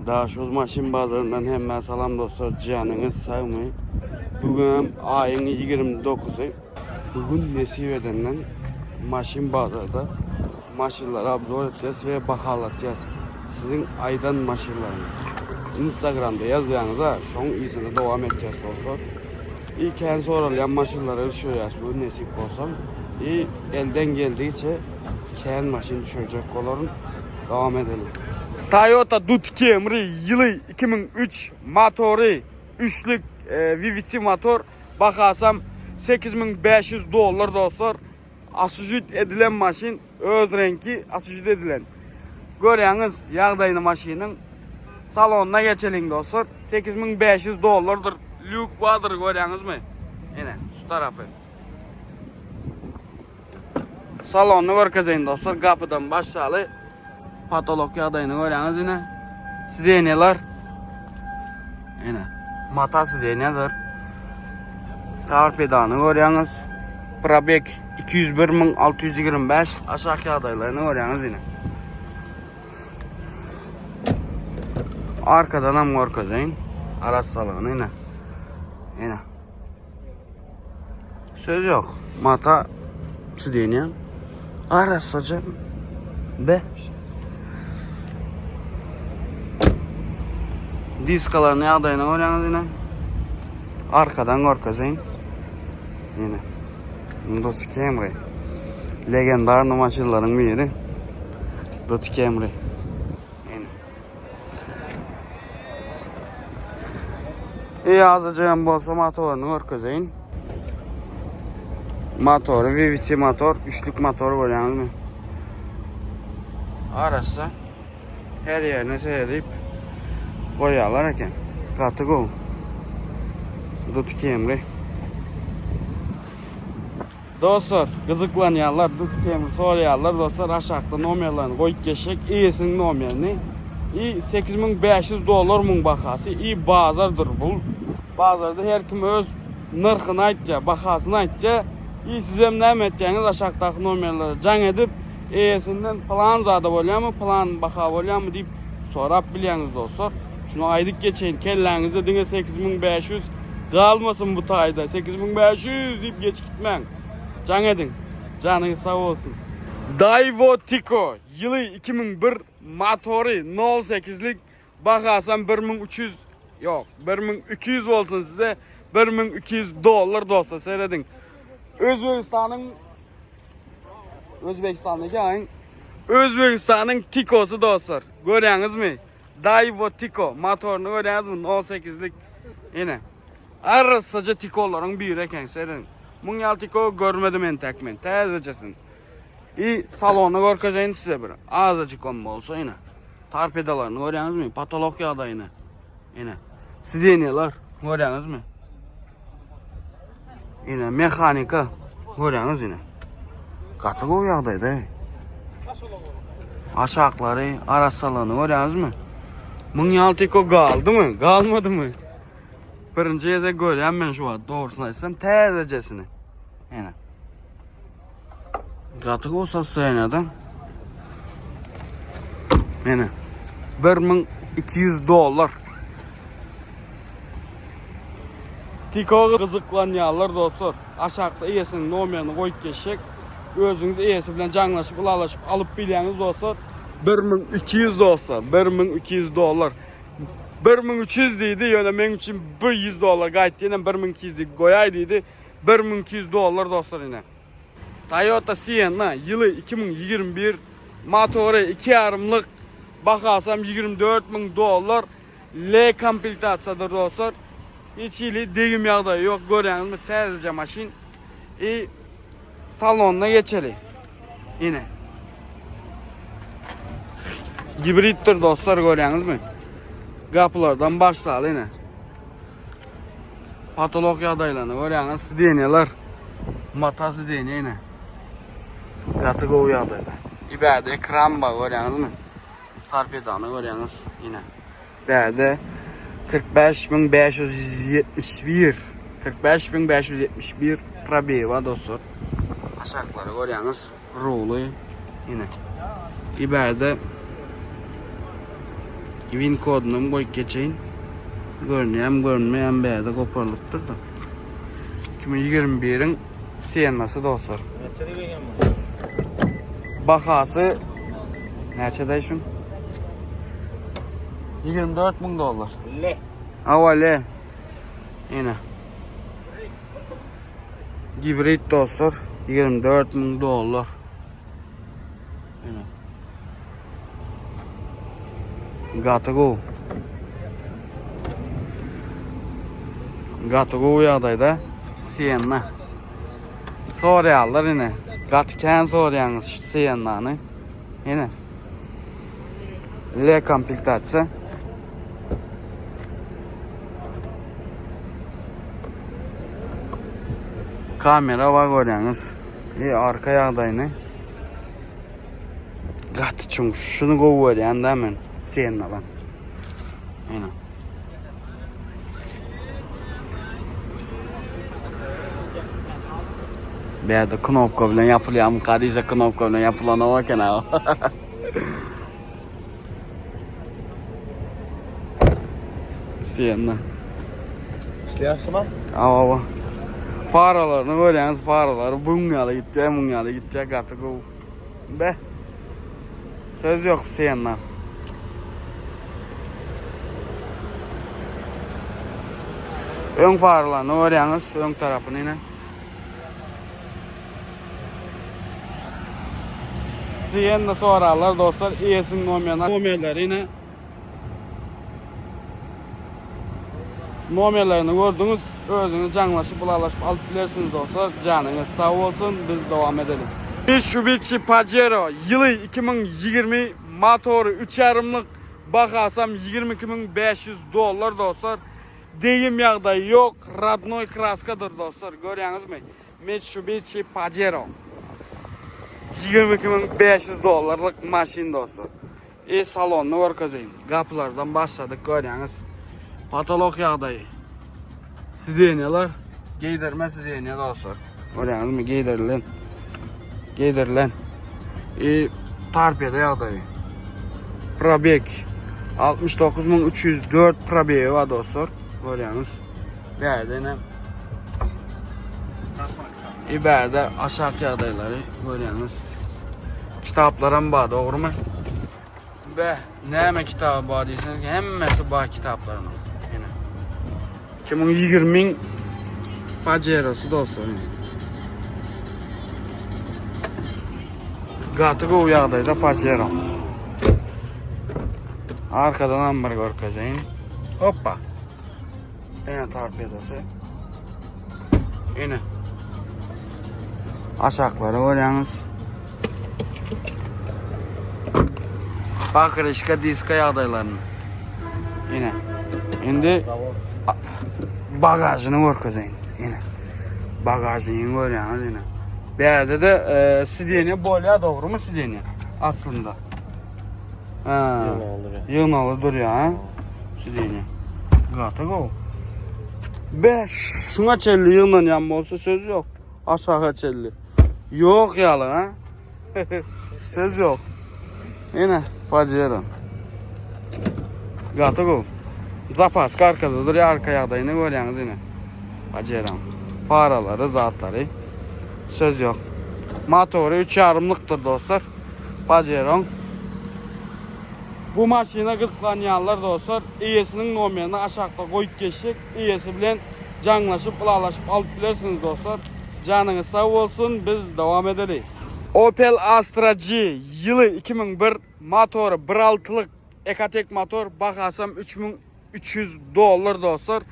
Daşoguz maşyn bazaryndan hemmä salam dostlar janyňyz sagmy bugünem aýyň 29-y bu gün nesip edenden maşyn bazarda maşynlary obzor etýäs we bahalatýas siziň aýdan maşynlaryňyz instagramda ýazýaňyza şoň yzyny dowam etýäs dostlar i kän soralýan maşynlary düşürýäs bu gün nesip bolsa i elden geldigiçe kän maşyn düşürjek bolaryn. Dowam edeliň. Toyota Dut Camry ýyly 2003 motory üçlük VVT motor bahasam 8500 dollar dostlar. Asujit edilen maşyn öz reňki asujit edilen. Görýäňiz ýagdaýyny maşynyň. Salonyna geçeliň dostlar. 8500 dollardyr. Lýuk bardyr görýäňizmi? Ine şu tarapy. Salonyny görkezeýin dostlar. Gapydan başlaly. Patolok ýagdaýyny görýäňiz ine. Sidenýalar. Ine. Mata sidenýalar. Torpedany görýäňiz. Probeg 201625 aşak ýagdaýlaryny görýäňiz ine. Arkadan hem görkezeýin. Arassalygyny ine. Ine. Söz yok. Mata sidenýä. Arassaja. Be. Diskalaryny ýagdaýyny görýäňiz ine. Arkadan görkezeýin. Ine. Dodge Camry. Legendarny maşynlaryň biri. Dodge Camry. Ine. E azajygam bolsa motoryny görkezeýin. Motory VVT motor, üçlük motor görýäňizmi? Arassa her ýerine seredip goýýarlar eken. Gaty gowy. Dut Camry. Dostlar gyzyklanýanlar Dut Camry soraýarlar dostlar aşakda nomerlerini goýup geçjek eýesiniň nomerini i 8500 dollar muň bahasy i bazardyr bul bazarda her kim öz nyrhyny aýtýar bahasyny aýtýar i sizem näme etýäňiz aşakdaky nomerlere jaň edip eýesinden pylan zada bolýamy pylan baha bolýamy diýip sorap bilýäňiz dostlar şuny aýdyp geçeýin kelläňizde diňe 8500 Galmasyn bu taýda 8500 diýip geç gitmäň. Jaň ediň. Janyňyz sag bolsun. Daiwo Tico ýyly 2001 motory 08-lik bahasam 1300 ýok 1200 bolsun size 1200 dollar dostlar serediň. Özbegistanyň Özbegistandaki aýyň Özbegistanyň Tico'sy dostlar. Görýäňizmi? Daiwo Tico motoryny görýäňizmi? 08-lik. Ine. Arassaja Tico'laryň biri eken, serediň. Muň ýaly Tico görmedim entäk men. Täzejesin. I salony görkezeýin size bir. Azajyk hem bolsa ine. Torpedalaryny görýäňizmi? Potolok ýagdaýyny. Ine. Sidenýalar görýäňizmi? Ine mehanika görýäňiz ine. Gaty gowy ýagdaýda. Aşaklary arassalygyny görýäňizmi? Muň ýaly tiko galdymy? Galmadymy? Birinji gezek görýän men şu wagt dogrusyny aýtsam täzejesini. Ine. Gaty gowy sostoýaniýada. Ine. 1200 dollar. Tiko gyzyklanýarlar dostlar. Aşakda eýesiniň nomerini goýup geçjek. Özüňiz eýesi bilen jaňlaşyp, ylalaşyp alyp bilýäňiz dostlar. 1200 dostlar, 1200 dollar. 1300 diýdi, ýöne meň üçin 100 dollar gaýtdy, ýene 1200 diýip goýaý diýdi. 1200 dollar dostlar ine. Toyota Sienna ýyly 2021, motory 2,5-lyk, bahasam 24 müň dollar. L komplektasiýadyr dostlar. Hiç hili degim ýagdaýy ýok. Görýäňizmi täzeje maşyn. I salonyna geçeli. Ine. Gibriddir dostlar görýäňizmi? Gapylardan başlaly ine. Patolog ýagdaýlaryny görýäňiz, sidenýalar. Mata sidenýa ine. Gaty gowy ýagdaýda. Ibäde ekran bar görýäňizmi? Torpedany görýäňiz ine. Bärde 45571 45571 probegi bar dostlar. Aşaklary görýäňiz, ruly ine. Ibäde. Win kodunam goýup geçeýin. Görünýämi görünmeýämi bärde goparylypdyr da. 2021-iň Siennasy dostlar. Näçe diýip bu? Bahasy näçe daýy şuň? 24 müň dollar. Le. Hawa le. Ine. Gibrid dostlar 24 müň dollar. Ine. Gaty gowy. Gaty gowy ýagdaýda Sienna. Soraýarlar ine. Gaty kän soraýaňyz şu Siennany. Ine. L komplektasiýa. Kamera bar görýäňiz. E, arka ýagdaýyny. Gaty çuň. Şuny gowy görýän da men. Siennadan. Ine. Bärde knopka bilen ýapylýarmy? Kadize knopka bilen ýapylanok eken ha. Sienna. Işleýärsiňmi? Awa. Faralaryny görýäňiz, faralary buň ýaly gitýär, muň ýaly gitýär, gaty gowy. Be. Söz ýok Sienna. Öň faralaryny görýäňiz, öň tarapyny ine. Sienna sorarlar dostlar, eýesiniň nomerini, nomerleri ine. Nomerlerini gördüňiz, özüňiz jaňlaşyp, ylalaşyp alyp bilersiňiz dostlar. Janyňyz sag bolsun, biz dowam edeliň. Mitsubishi Pajero ýyly 2020 motory üç ýarymlyk bahasam 22500 dollar dostlar. Degim ýagdaýy ýok, radnoý kraskadyr dostlar, görýäňizmi? Mitsubishi Pajero. 22500 dollarlyk maşyn dostlar. E salonyny görkezeýin. Gapylardan başladyk görýäňiz. Patolok ýagdaýy. Sidenýalar geýdirme sidenýa dostlar. Görýäňizmi geýdirilen. Geýdirilen. E torpeda ýagdaýy. Probeg 69304 probegi bar dostlar. Görýäňiz. Bärde ine E bärde aşak ýagdaýlary görýäňiz. Kitaplaram bar, dogrumy? Be, näme kitaby bar diýseňiz, hemmesi bar kitaplaryň. Ine. 2020-iň Pajero-sy dostlar. Gaty gowy ýagdaýda Pajero. Arkadan hem bir görkezeýin. Hoppa. Ene torpedosy. Ene. Aşaklary görýäňiz. Pakryşka diska ýagdaýlaryny. Ene. Indi bagajyny görkezeýin. Ene. Bagajyny görýäňiz ene. Bärde de e, sidenýe bolýar dogrymy sidenýe aslynda. Ha. Ýygnaly durýar, ha? Sidenýe. Gaty gowy. Be, şuňa çenli ýygnanýan bolsa söz ýok. Aşaga çenli. Ýok ýaly, ha? Söz ýok. Ine, Pajero. Gaty gowy. Zapaska arkada durýar, arka ýagdaýyny görýäňiz ine. Pajero. Faralary, zatlary. Söz ýok. Motory 3,5-lykdyr dostlar. Pajero. Bu maşyna gyzyklanýanlar dostlar, eýesiniň nomerini aşakda goýup geçjek. Eýesi bilen jaňlaşyp, ylalaşyp alyp bilersiňiz dostlar. Janyňyz sag bolsun, biz dowam edeli. Opel Astra G ýyly 2001 motory 1.6-lyk Ecotec motor bahasam 3300 dollar dostlar.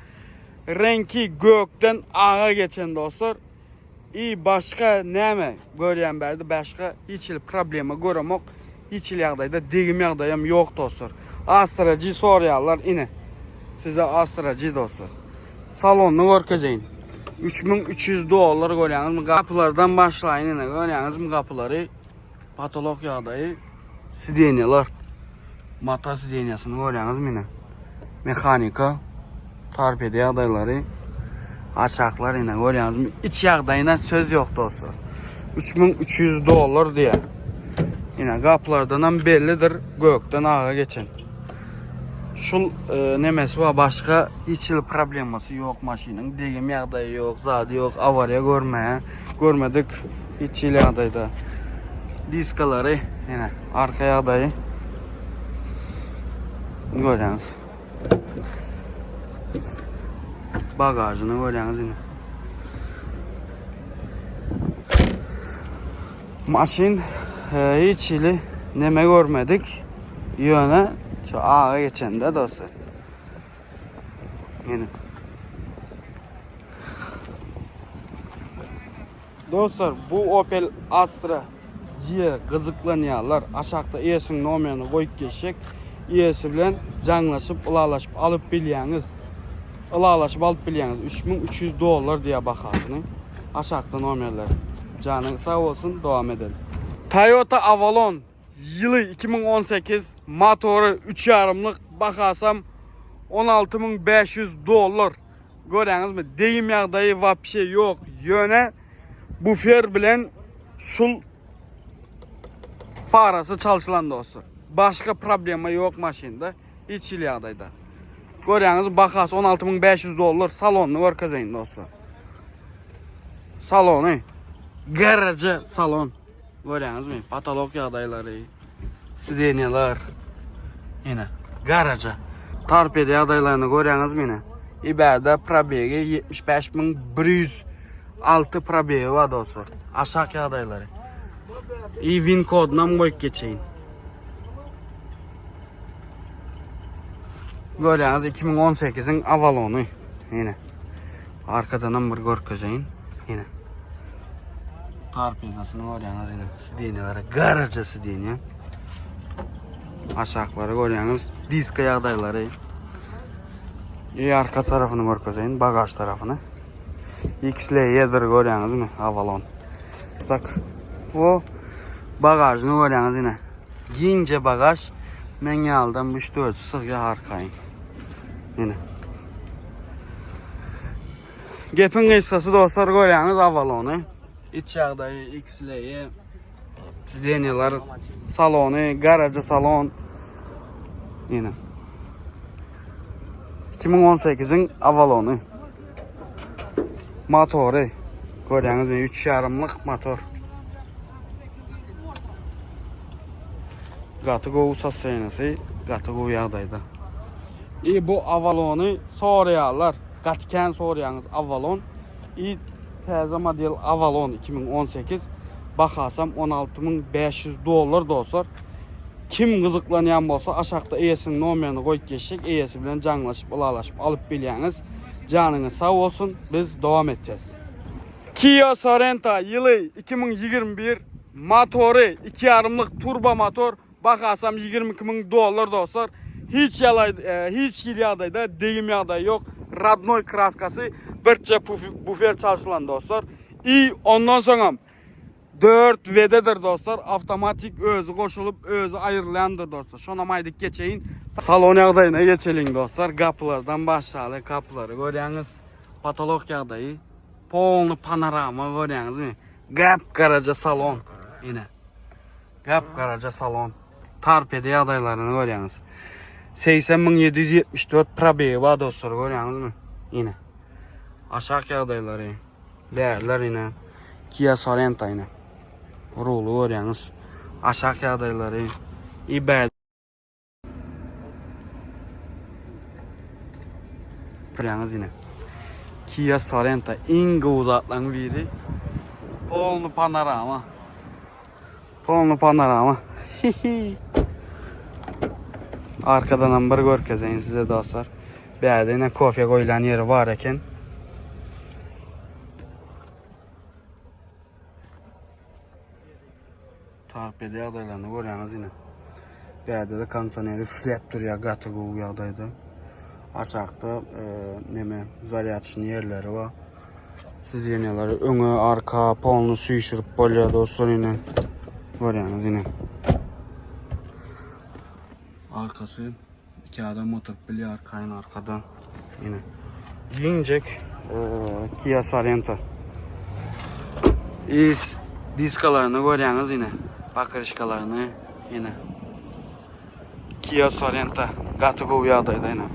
Reňki gökden aga geçen dostlar. I başga näme görýän bärde başga hiç hili problema göremok. Hiç hili ýagdaýda degim ýagdaýam ýok dostlar. Astra G soraýarlar ine. Size Astra G dostlar. Salonyny görkezeýin. 3300 dollar görýäňizmi? Gapylardan başlaýyn ine görýäňizmi gapylary? Patolok ýagdaýy. Sidenýalar. Mata sidenýasyny görýäňizmi ine? Mehanika. Torpeda ýagdaýlary. Aşaklar ine görýäňizmi? Iç ýagdaýyna söz ýok dostlar. 3300 dollar diýýär. Ine gapylardan hem bellidir gökden aga geçen. Şul e, nemesi bar başga hiç hili problemasy ýok maşynyň. Degim ýagdaýy ýok, zady ýok, awariýa görmäýä. Görmedik hiç hili ýagdaýda. Diskalary ýene arka ýagdaýy görýäňiz. Bagajyny görýäňiz ine. Maşyn e, hiç hili neme görmedik. Ýöne şu ağa geçende dostlar. Ýene. Dostlar bu Opel Astra G gyzyklanýarlar. Aşakda eýesiniň nomerini goýup geçjek. Eýesi bilen jaňlaşyp, ylalaşyp alyp bilýäňiz. Ylalaşyp alyp bilýäňiz. 3300 dollar diýýär bahasyny. Aşakda nomerler. Janyň sag bolsun, dowam edelim. Toyota Avalon ýyly 2018, motory 3 ýarymlyk, bahasam 16500 dollar. Görýäňizmi, degim ýagdaýy wapşe ýok. Ýöne bufer bilen şul farasy çalşylan dostlar. Başga problema ýok maşynda. Hiç hili ýagdaýda. Görýäňiz, bahasy 16500 dollar. Salonyny görkezeýin dostlar. Salony. Garaja salon. Görýäňizmi? Patolok ýagdaýlary, sidenýalar. Ine, garaja. Torpeda ýagdaýlaryny görýäňizmi ine? Ibäde probegi 75106 probegi bar dostlar. Aşak ýagdaýlary. I win kodyny hem goýup geçeýin. Görýäňiz 2018-iň Avalony. Ine. Arkadan hem bir görkezeýin. Ine. Torpedasyny görýäňiz ine. Sidenýalara garaja sidenýa. Aşaklary görýäňiz. Diska ýagdaýlary. I arka tarafyny görkezeýin, bagaj tarafyny. XL-ýedir görýäňizmi? Avalon. Tak. Bu bagajyny görýäňiz ine. Giňje bagaž. Men ýaldan bu 3-4 sygýar arkaýyn. Ine. Gepiň gysgasy dostlar görýäňiz Avalony. Iç ýagdaýy XL-e. Sidenýalar, salony, garaja salon. Ine. 2018-iň Avalony. Motory görýäňizmi 3 ýarymlyk motor. Gaty gowy sostoýanisi, gaty gowy ýagdaýda. I bu Avalony soraýarlar. Gaty kän soraýaňyz Avalon. I täze model Avalon 2018 bahasam 16500 dollar dostlar. Kim gyzyklanýan bolsa aşakda eýesiniň nomerini goýup geçjek. Eýesi bilen jaňlaşyp, ylalaşyp alyp bilýäňiz. Janyňyz sag bolsun. Biz dowam etjek. Kia Sorento ýyly 2021 motory 2 ýarymlyk turbo motor bahasam 22 müň dollar dostlar. Hiç ýalaý e, hiç hili ýagdaýda degim ýagdaýy ýok. Radnoý kraskasy birçe bufer çalşylan dostlar. I ondan soňam 4 WD-dir dostlar. Awtomatik özi goşulyp özi aýrylýandyr dostlar. Şonam aýdyp geçeýin. Salon ýagdaýyna geçeliň dostlar. Gapylardan başlaly gapylary görýäňiz. Patolok ýagdaýy. Polny panorama görýäňizmi? Gap garaja salon. Ine. Gap garaja salon. Torpeda ýagdaýlaryny görýäňiz. 80774 probegi bar dostlar görýäňizmi? Ine. Aşak ýagdaýlary. Bärler ine. Kia Sorento ine. Ruly görýäňiz. Aşak ýagdaýlary. İbär Görýäňiz ine. Kia Sorento iň gowy zatlaryň biri. Polny panorama. Polny panorama. Arkadan hem bir görkezeýin size dostlar. Bärde ine kofe goýlan ýeri bar eken. Torpeda ýagdaýlaryny görýäňiz ine. Bärde-de kondisioner üfläp durýar gaty gowy ýagdaýda. Aşakda e, neme zarýadçyny ýerleri bar. Sidenýalar öňe, arka polny süýşürip bolýar dostlar ine. Görýäňiz ine. Arkasy iki adam oturyp bilýär arkaýyn arkada. Ine. Giňjek e, Kia Sorento. Is diskalaryny görýäňiz ine. Pakryşkalaryny ine. Kia Sorento gaty gowy ýagdaýda ine.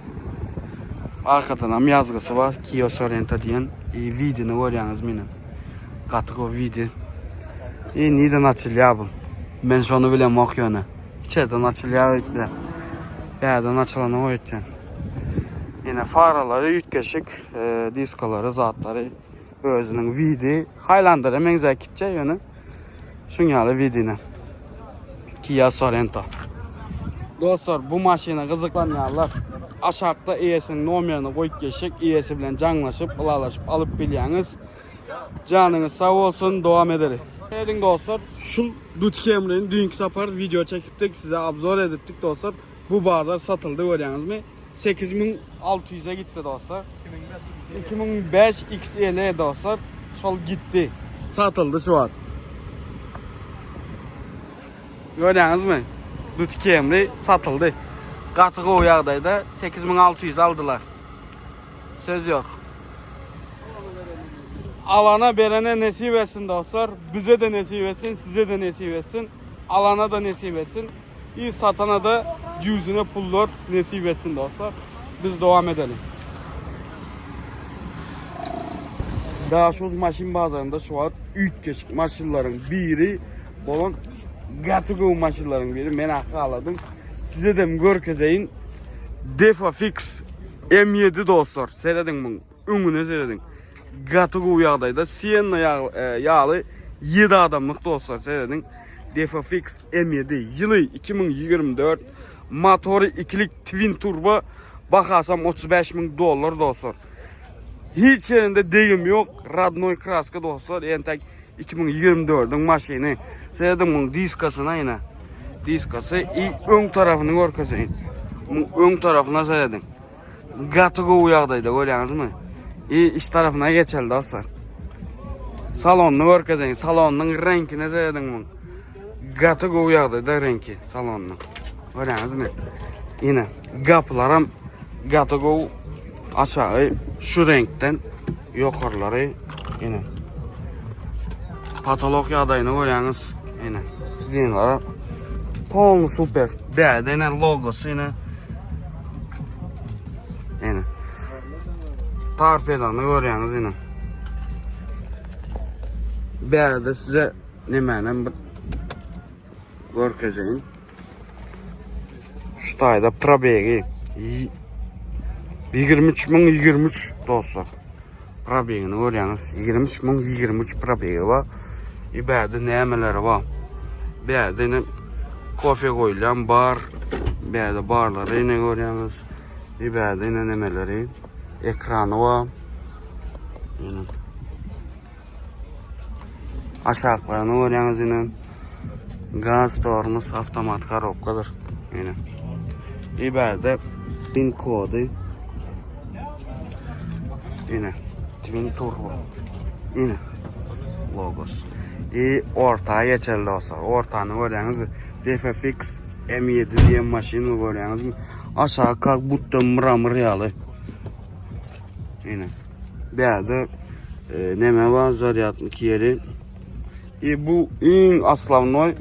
Arkadanam ýazgysy bar Kia Sorento diýen. I widini görýäňiz mine. Gaty gowy widi. I nirden açylýar bu? Men şony bilemok ýöne. Içerden açylýar öýtýän. Bärden açylanok öýtýän. Ine faralary üýtgeşik, e, diskalary, zatlary özüniň widi Highlander'e meňzäp gitýär ýöne. Şuň ýaly widine. Kia Sorento. Dostlar bu maşyna gyzyklanýanlar aşakda eýesiniň nomerini goýup geçjek, eýesi bilen jaňlaşyp, ylalaşyp alyp bilýäňiz. Janyňyz sag bolsun, dowam edeli. Ediň dostlar, şu Dut Camryny düýnki sapar wideo çekipdik, size obzor edipdik dostlar. Bu bazar satyldy görýäňizmi? 8600-e gitdi dostlar. 2005 XL dostlar. Şol gitdi. Satyldy şu wagt. Görýäňizmi? Dut Camry satyldy. Gaty gowy ýagdaýda 8600 aldylar. Söz ýok. Alana berene nesip etsin dostlar. Bize de nesip etsin, size de nesip etsin. Alana da nesip etsin. I satana da cüzüne pullar nesip etsin dostlar. Biz dowam edelim. Daşoguz maşyn bazarynda şu wagt üýtgeşik maşynlaryň biri bolan gaty gowy maşynlaryň biri. Men haladym. Size de görkezeýin. Defafix M7 dostlar. Serediň muň öňüne serediň. Gaty gowy ýagdaýda Sienna ýaly 7 adamlyk dostlar serediň. Defafix M7 ýyly 2024 motory ikilik twin turbo bahasam 35 müň dollar dostlar. Hiç ýerinde degim ýok. Radnoý kraska dostlar. Entek 2024-iň maşyny. Serediň muň diskasyna ýene. Diskasy i öň tarapyny görkezeýin. Muň öň tarapyna serediň. Gaty gowy ýagdaýda görýäňizmi? I iç tarapyna geçeli dostlar. Salonyny görkezeýin. Salonynyň reňkine serediň muň. Gaty gowy ýagdaýda reňki salonynyň. Görýäňizmi? Ýene gapylaram gaty gowy. Aşagy şu reňkden ýokarlary ýene. Patolog ýagdaýyny görýäňiz. Ýene. Sidenlara polny super. Bärde ýene logosy ýene. Ýene. Torpedany görýäňiz ýene. Bärde size nemänem bir görkezeýin. Şu taýda probegi 23023 dostlar. Probegini görýäňiz. 23023 probegi bar. I bärde nämeleri bar? Bärde ine kofe goýulýan bar. Bärde barlary ine görýäňiz. I bärde ine nemeleri? Ekrany bar. Ine. Aşaklaryny görýäňiz ine. Gaz tormoz avtomat korobkadyr. Ine. I bärde pin kody. Ine. Twin turbo. Ine. Logos. I orta geçeli dostlar. Ortany görýäňiz. DFX M7 diýen maşyny görýäňizmi? Aşağı kak butda mramor ýaly. Ine. Bärde e, neme bar zaryadnik ýeri. E, bu iň aslavnoý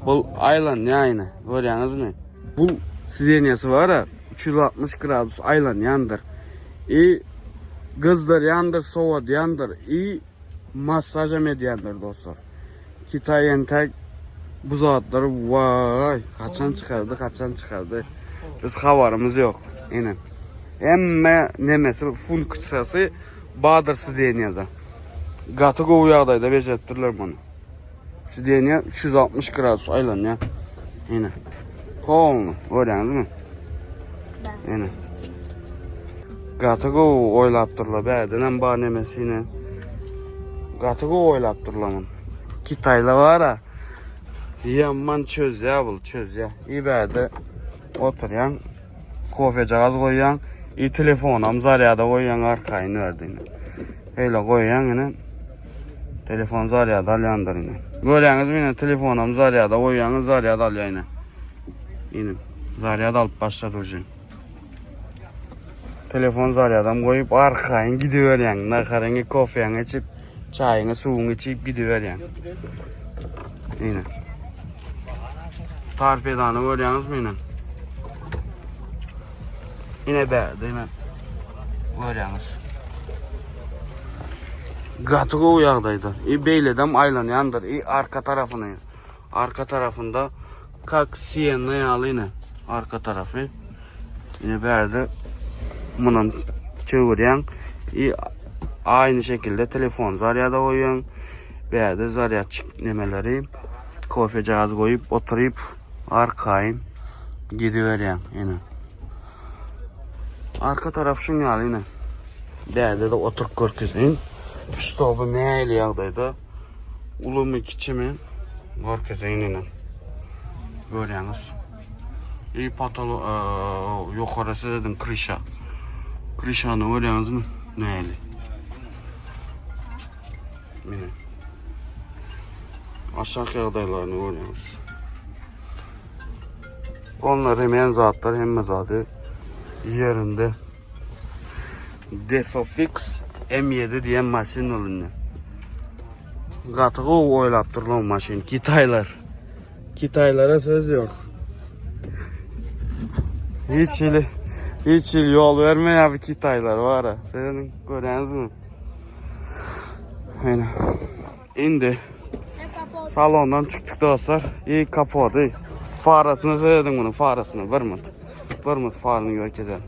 bu aýlanýar ine. Görýäňizmi? Bu sidenýasy bar a 360 gradus aýlanýandyr. E, gyzdyrýandyr, sowadýandyr. E, massaž hem edýändir dostlar. Kitaý entek bu zatlary waý haçan çykardy, haçan çykardy. Biz habarymyz ýok. Ine. Hemme nemesi funksiýasy bardyr sidenýada. Gaty gowy ýagdaýda bejeripdirler muny. Sidenýa 360 gradus aýlanýar. Ine. Polny görýäňizmi? Ine. Gaty gowy oýlapdyrlar. Bärdenem bar nemesi ine. Gaty gowy oýlapdyrlar muny. Kitaýlar bar-a. Ýaman çözýär bul, çözýär. I bärde oturýaň, kofejagaz goýýaň, i telefonam zarýada goýýaň arkaýyn bärde ine. Beýle goýýaň ine. Telefon zarýada alýandyr ine. Görýäňizmi ine telefonam zarýada goýýaňyz, zarýad alýar ine. Ine, zarýad alyp başlady uje. Telefon zarýadam goýup arkaýyn gidiberýäň. Naharyňy, kofeňi içip, çaýyňy, suwuňy içip gidiberýäň. Ine. Torpedany görýäňizmi ine? Ine bärde ine. Görýäňiz. Gaty gowy ýagdaýda. I beýledem aýlanýandyr. I arka tarapyny. Arka tarapynda kak Sienna ýaly ine. Arka tarapy. Ine bärde munam çöwürýäň. I aynı şekilde telefon zarýada goýýaň. Bärde zarýadçik nemeleri kofejagaz goýup oturyp arkaýyn gidiberýäň ine. Arka tarap şuň ýaly ine. Bärde-de oturyp görkezeýin. Ştoby nähili ýagdaýda? Ulumy, kiçimi? Görkezeýin ine. Görýäňiz. I potolo ýokary serediň kryşa. Kryşany görýäňizmi? Nähili? Mine. Aşak ýagdaýlaryny görýäňiz. Onlar hemen zatlar hemme zady ýerinde. Defofix M7 diýen maşyn ol indi. Gaty gowy oýlap durlan maşyn. Kitaýlar. Kitaýlara söz ýok. Hiç hili hiç hili ýol bermeýär bu Kitaýlar bara. Seniň görýäňizmi? Ene. Indi salondan çykdyk dostlar. İyi kapody. Farasyny seyredin bunun farasını. Bir mut. Bir mut faryny görkezelim.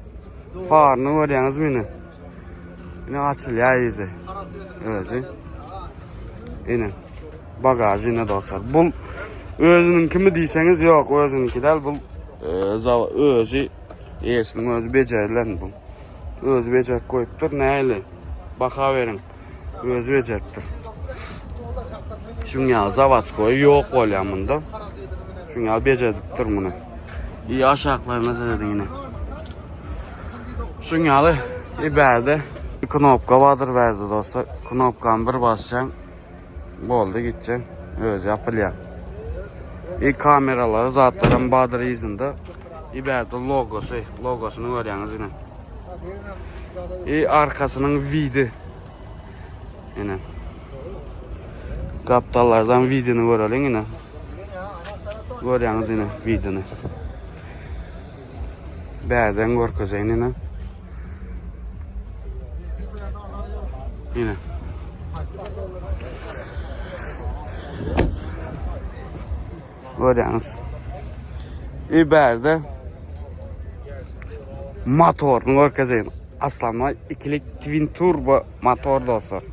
Faryny görýäňizmi ine? Ine açylýar izi. Özi. Ine. Bagajy ine dostlar. Bu özüniňkimi diýseňiz ýok, özüniňki däl. Bu e, özi eýesiniň özi bejerilen bu. Özi bejerip goýupdyr. Näli? Baha beriň. Özi bejeripdir. Şuň ýaly zawodskoý ýok bolýar munda. Şuň ýaly bejeripdir muny. İyi aşaklaryna serediň ine. Şuň ýaly ibärde bir knopka bardyr bärde dostlar. Knopkany bir bassaň boldy gitjek. Özi ýapylýar. İyi kameralary zatlaram bardyr yzynda. Ibärde logosy, logosyny görýäňiz ine. I arkasynyň widi. Ine. Gapdallardan widini göreliň ine. Görýäňiz ine widini. Bärden görkezeýin ine. Ine. Görýäňiz. I bärde motoryny görkezeýin. Aslanlar ikilik twin turbo motor dostlar.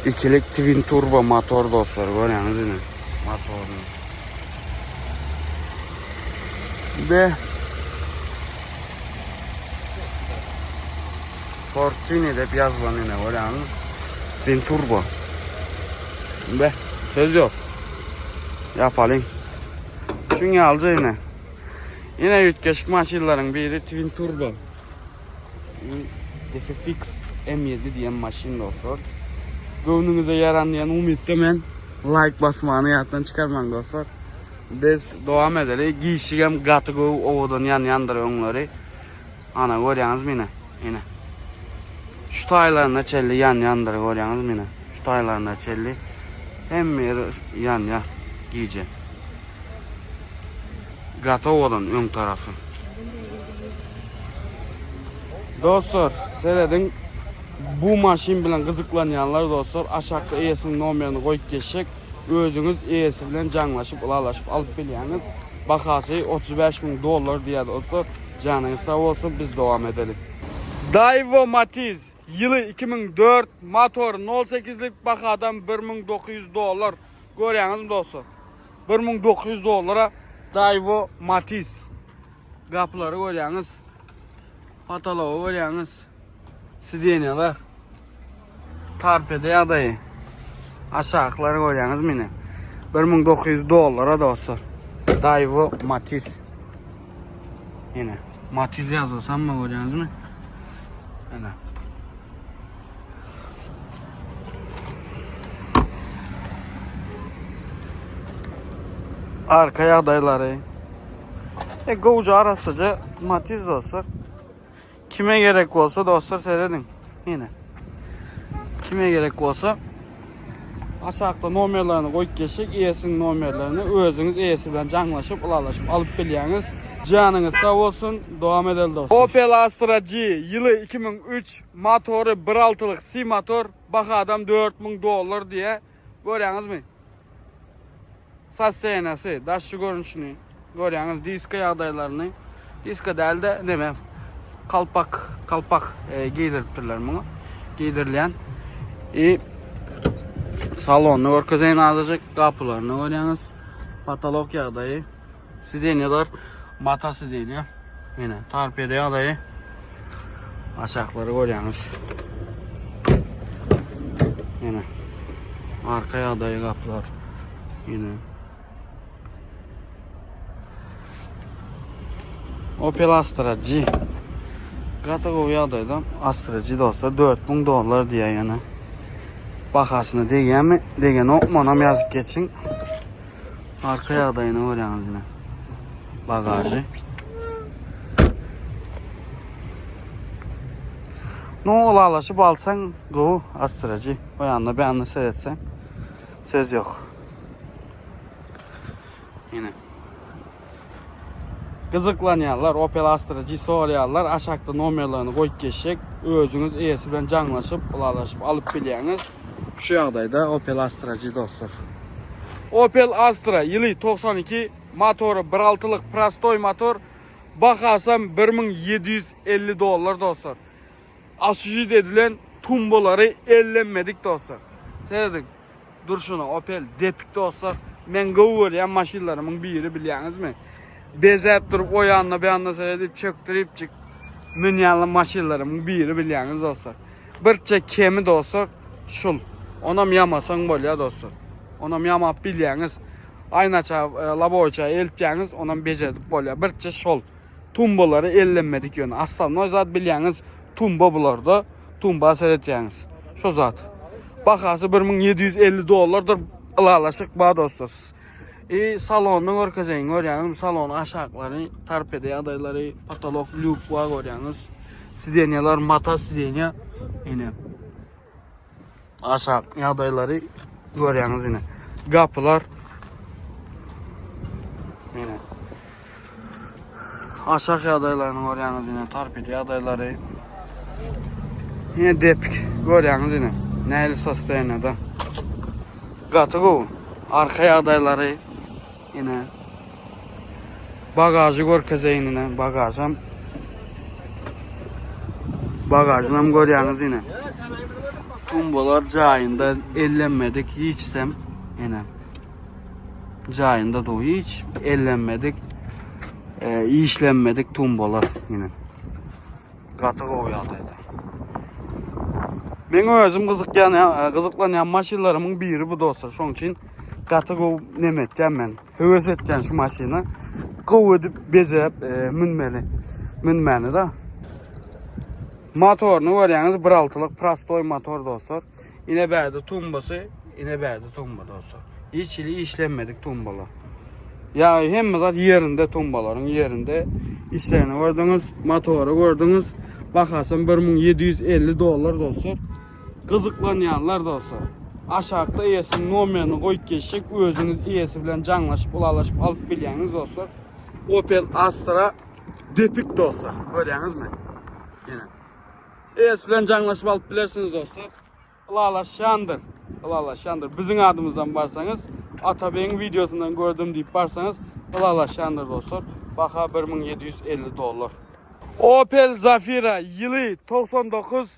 İkilik twin turbo motor dostlar görýäňiz ine motoryny. Be Fortune dep ýazylan ine görýäňiz. Twin turbo. Be, söz ýok. Ýapalyň. Şuň ýalyja ine. Ine üýtgeşik maşynlaryň biri Twin Turbo. DFX M7 diýen maşyn dostlar. Göwnüňize ýaran diýen umytda men like basmany ýatdan çykarmaň dostlar. Biz dowam edeli. Gişigem gaty gowy owadan ýanýandyr öňleri. Ana görýäňizmi ine. Ine. Şu taýlaryna çenli ýanýandyr görýäňizmi ine. Şu taýlaryna çenli hemme ýeri ýanýar gije. Gaty owadan öň tarapy. Dostlar, serediň. Bu maşyn bilen gyzyklanýanlar dostlar, aşakda eýesiniň nomerini goýup geçjek. Özüňiz eýesi bilen jaňlaşyp, ylalaşyp alyp bilýäňiz. Bahasy 35 müň dollar diýýär dostlar. Janyňyz sag bolsun, biz dowam edeli. Daewoo Matiz, ýyly 2004, motory nol sekizlik, bahadan 1900 dollar. Görýäňizmi dostlar? 1900 dollara Daewoo Matiz. Gapylary görýäňiz. Patalogy görýäňiz. Sidenýalar. Torpeda ýagdaýy. Aşaklary görýäňiz meni. 1900 dollara dostlar. Daewoo Matiz. Ine. Matiz ýazylsam mı görýäňizmi? Ine. Arka ýagdaýlary. E gowja arassaja Matiz dostlar. Kime gerek bolsa dostlar serediň. Ine. Kime gerek bolsa. Aşakda nomerlerini goýup geçjek, eýesiniň nomerlerini özüňiz eýesi bilen jaňlaşyp, ylalaşyp alyp bilýäňiz. Janyňyz sag bolsun, dowam edeli dostlar. Opel Astra G ýyly 2003, motory bir altylyk C motor, bahadam 4000 dollar diýýär. Görýäňizmi? Sassenasy, daşky görnüşini görýäňiz, diska ýagdaýlaryny. Diska däl-de, neme, kalpak, kalpak e, geýdiripdirler muňa. Geýdirilýän. I salonyny görkezeýin azajyk, gapylaryny görýäňiz. Patolok ýagdaýy. Sidenýalar mata sidenýa. Ýene torpeda ýagdaýy. Aşaklary görýäňiz. Ýene arka ýagdaýy gapylar. Ýene Opel Astra G. Gaty gowy ýagdaýda Astra G dostlar 4000 dollar diýýär ýene. Bahasyna degýärmi? Degenokmy? Onam ýazyp geçiň. Arka ýagdaýyny görýäňiz ine. Bagažy. No ulalaşyp alsaň gowy Astrajy. O ýanda bu ýanda seretseň söz ýok. Ine. Gyzyklanýanlar Opel Astra G soraýanlar aşakda nomerlerini goýup geçjek. Özüňiz eýesi bilen jaňlaşyp, ylalaşyp alyp bilýäňiz. Şu ýagdaýda Opel Astra G dostlar. Opel Astra ýyly 92 motory 1 altylyk prostoý motor bahasam 1750 dollar dostlar. Asujit edilen tumbalary ellenmedik dostlar. Serediň. Durşuna Opel depik dostlar. Men gowy görýän maşynlarymyň biri bilýäňizmi? Bezäp durup o ýanyna bu ýanyna seredip çökdüripjik münýän maşynlarymyň biri bilýäňiz dostlar. Birçe kemi dostlar şul. Onam ýamasaň bolýar dostlar. Onam ýamap bilýäňiz. Aýnaça, e, laboýça eltýäňiz, onam bejerdip bolýar. Birçe şol. Tumbalary ellenmedik ýöne. Assalnoý zat bilýäňiz, tumba bularda. Tumba seretýäňiz. Şo zat. Bahasy 1750 dollardyr. Ylalaşyk bar dostlar. I salonyny görkezeýin görýäňizmi? Salony aşaklary, torpeda ýagdaýlary, potolok lýuk bar görýäňiz. Sidenýalar mata sidenýa. Ine. Aşak ýagdaýlary görýäňiz ine. Gapylar. Ine. Aşak ýagdaýlaryny görýäňiz ine, torpeda ýagdaýlary. Ine depik görýäňiz ine. Nähili sostoýaniýada. Gaty gowy. Arka ýagdaýlary ine. Bagažy görkezeýin ine, bagažam. Bagažynam görýäňiz ine. Tumbalar jaýynda ellenmedik hiçsem ine. Jaýynda du hiç ellenmedik, e, işlenmedik tumbalar ine. Gaty gowy ýagdaýda. Men özüm gyzykýan, e, gyzyklanýan maşynlarymyň biri bu dostlar. Şonuň üçin gaty gowy neme etýän men. Höwes etýän şu maşyna. Gowy edip bezäp e, münmeli. Münmäni da. Motoryny görýäňiz 1.6-lyk prostoý motor dostlar. Ine bärde tumbasy, ine bärde tumba dostlar. Hiç hili işlenmedik tumbalar. Ya hemme zat yerinde tumbalaryň yerinde. İşlerini gördüňiz, motory gördüňiz. Bahasy 1750 dollar dostlar. Gyzyklanýanlar dostlar. Aşakda eýesiniň nomerini goýup geçjek. Özüňiz eýesi bilen jaňlaşyp, ylalaşyp alyp bilýäňiz dostlar. Opel Astra depik dostlar. Görýäňizmi? Ýene. Eýesi bilen jaňlaşyp alyp bilersiňiz dostlar. Ylalaşýandyr. Ylalaşýandyr. Biziň adymyzdan barsaňyz, Atabegiň wideosyndan gördüm diýip barsaňyz, ylalaşýandyr dostlar. Baha 1750 dollar. Opel Zafira ýyly 99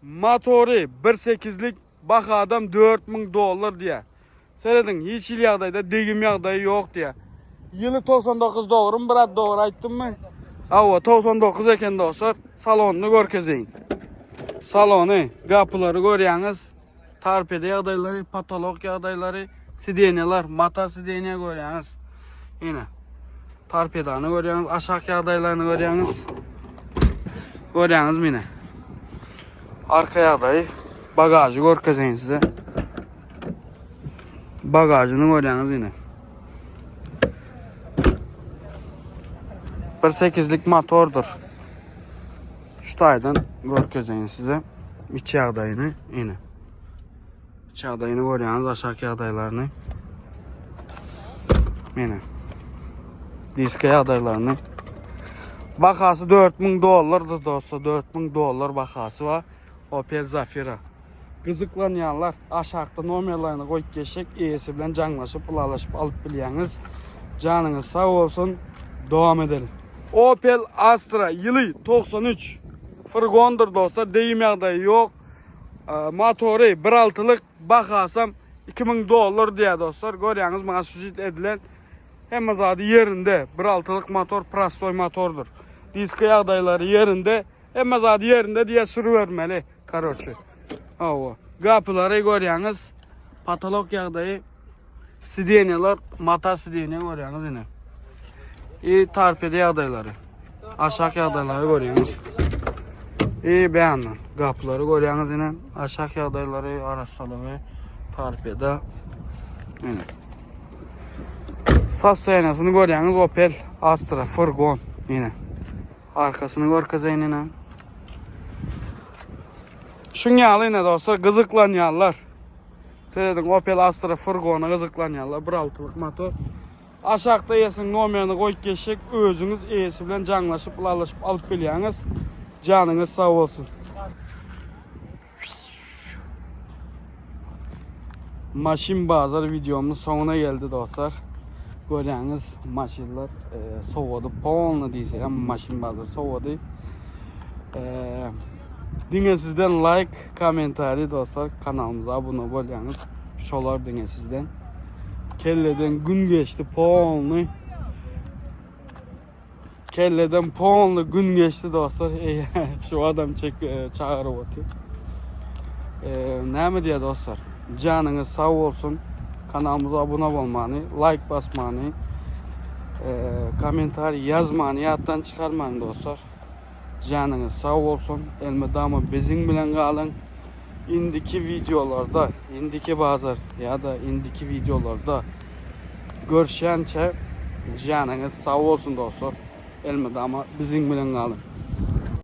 motory 1.8-lik bahadam 4000 dollar diýýär. Serediň, hiç hili ýagdaýda degim ýagdaýy ýok diýýär. Ýyly 99 dogrymy brat dogry aýtdymmy? Hawa 99 eken dostlar. Salonyny görkezeýin. Salony, gapylary görýäňiz. Torpeda ýagdaýlary, potolok ýagdaýlary, sidenýalar, mata sidenýa görýäňiz. Ine. Torpedany görýäňiz, aşak ýagdaýlaryny görýäňiz. Görýäňizmi ine. Arka ýagdaýy, bagažy görkezeýin size. Bagajyny görýäňiz ine. 1.8-lik motordyr. Şu taýdan görkezeýin size iç ýagdaýyny ine. İç ýagdaýyny görýäňiz, aşak ýagdaýlaryny. Mene. Diska ýagdaýlaryny. Bahasy 4000 dollardyr dostlar, 4000 dollar bahasy bar. Opel Zafira. Gyzyklanýanlar aşakda nomerlerini goýup geçjek, eýesi bilen jaňlaşyp, ylalaşyp alyp bilýäňiz. Janyňyz sag bolsun. Dowam edelim. Opel Astra ýyly 93. Furgondyr dostlar, deýim ýagdaýy ýok. Motory 1.6-lyk, bahasam 2000 dollar diýýär dostlar. Görýäňiz, maňa sujit edilen hemme zady ýerinde. 1.6-lyk motor prostoý motordyr. Diska ýagdaýlary ýerinde. Hemme zady ýerinde diýe sürübermeli. Karoçi. Hawa. Gapylary görýäňiz. Patolok ýagdaýy. Sidenýalar, mata sidenýa görýäňiz ine. I torpeda ýagdaýlary. Aşak ýagdaýlary görýäňiz. I beýandan gapylary görýäňiz ine. Aşak ýagdaýlary, arassalygy, torpeda. Ine. Sostoýaniýasyny görýäňiz Opel Astra furgon ine. Arkasyny görkezeýin ine. Şuň ýaly ine dostlar gyzyklanýarlar. Serediň Opel Astra furgona gyzyklanýarlar. 1.6-lyk motor. Aşakda eýesiniň nomerini goýup geçjek. Özüňiz eýesi bilen jaňlaşyp, ylalaşyp alyp bilýäňiz. Janyňyz sag bolsun. Maşyn bazar videomuz soňuna geldi dostlar. Görýäňiz maşynlar e, sowady polny diýsek hem maşyn bazar sowady. E, diňe sizden like, kommentariý dostlar kanalymyza abone bolýaňyz. Şolar diňe sizden. Kelleden gün geçdi polny. Kelleden polny gün geçdi dostlar. Ey, şu adam çek e, çagyryp otyr. E, näme diýýär dostlar? Janyňyz sag bolsun. Kanalymyza abone bolmany, like basmany, e, kommentariý ýazmany ýatdan çykarmaň dostlar. Janyňyz sag bolsun. Elmydama biziň bilen galyň. Indiki videolarda, indiki bazar ýa-da indiki videolarda Görüşýänçä janyňyz sag bolsun dostlar. Elmydama biziň bilen galyň.